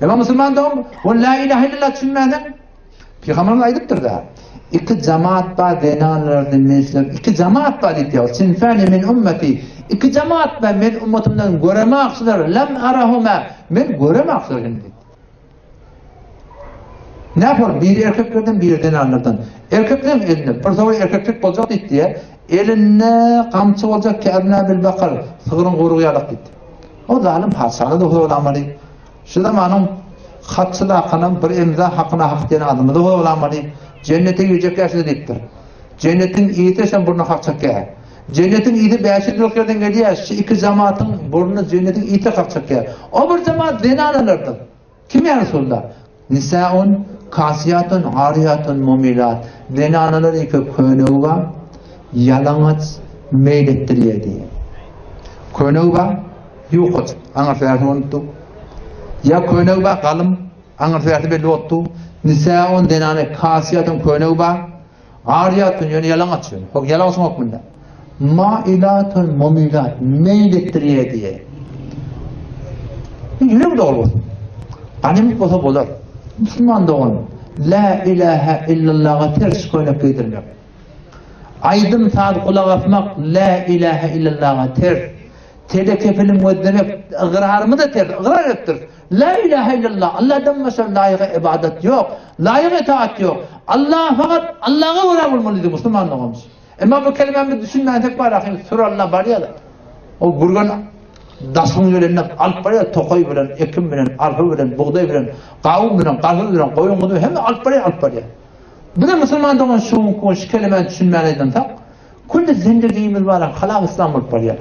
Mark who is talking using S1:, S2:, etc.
S1: Emma musulman dogan, ol la ilahe illallah düşünmänsoň, Pygamberimiz aýdypdyr-da, iki jamaat bar zenanlardan men iki jamaat bar diýipdir. Sinfani min ummeti. Iki jamaat bar men ummatymdan göremaksylar, lam arahuma. Men göremaksylar indi. Ne yapar? Biri erkeklerden, biri zenanlardan. Erkeklerin elinde bir sowa erkeklik boljak diýipdi. Elinde gamçy boljak ki bil bakar, sygryň gurugy ýalak diýipdi. O zalym patyşany da horlamaly. Şu zamanyň hatçy dakanam bir emza hakyna hak diýen adamy da horlamaly. Jennete girjek ýaşyda diýipdir. Jennetiň ýiti şem burny hak çekýär. Jennetiň ýiti 500 ýyllyk ýerden gelýär. Şu iki jamatyň burny jennetiň ýiti hak çekýär. O bir jamaat zenanalardyr. Kim ýa Resulullah? Nisaun kasiyatun ariyatun mumilat. Zenanalar iki könegi bar, ýalaňaç meýil etdirýär diýýär. Könegi bar, ýukaç, aňyrsy bärsi bolupdy. Ýa könegi bar, galym, aňyrsy bärsi belli bolupdy. Nisaun zenany kasiyatun könegi bar, Aryýatun ýöne ýalaňaç ýöne. Hok ýalaňaçyň hökmünde. Mailatun mumilat meýil etdirýär diýe. Ýürek dogry bolsun. Ganymat bolsa bolar. Musulman dogan, La ilahe illallaha ters köýnek geýdirmek. Aýdym saz gulak asmak La ilahe illallaha ters. Telekepilim gözlemek ygrarymyza ters, ygrar etdir. La ilahe illallah, Allahdan başga laýyga ybadat ýok, laýyk itaat ýok. Allah fakat Allaha görä bolmaly diýdi musulman doganymyz. Emma bu kelimämizi düşünmänsek bar ahim süralla barýar. O gürgen daşyň gelende alyp barýar tokaý bilen, ekin bilen, arpa bilen, bugdaý bilen, gawun bilen, garpyz bilen, goýun guzy hemme alyp barýar, alyp barýar. Bize musulman dogan şu şu kelimäni düşünmän aýdansak, külli zendigimiz bar, halal islam bolup barýar.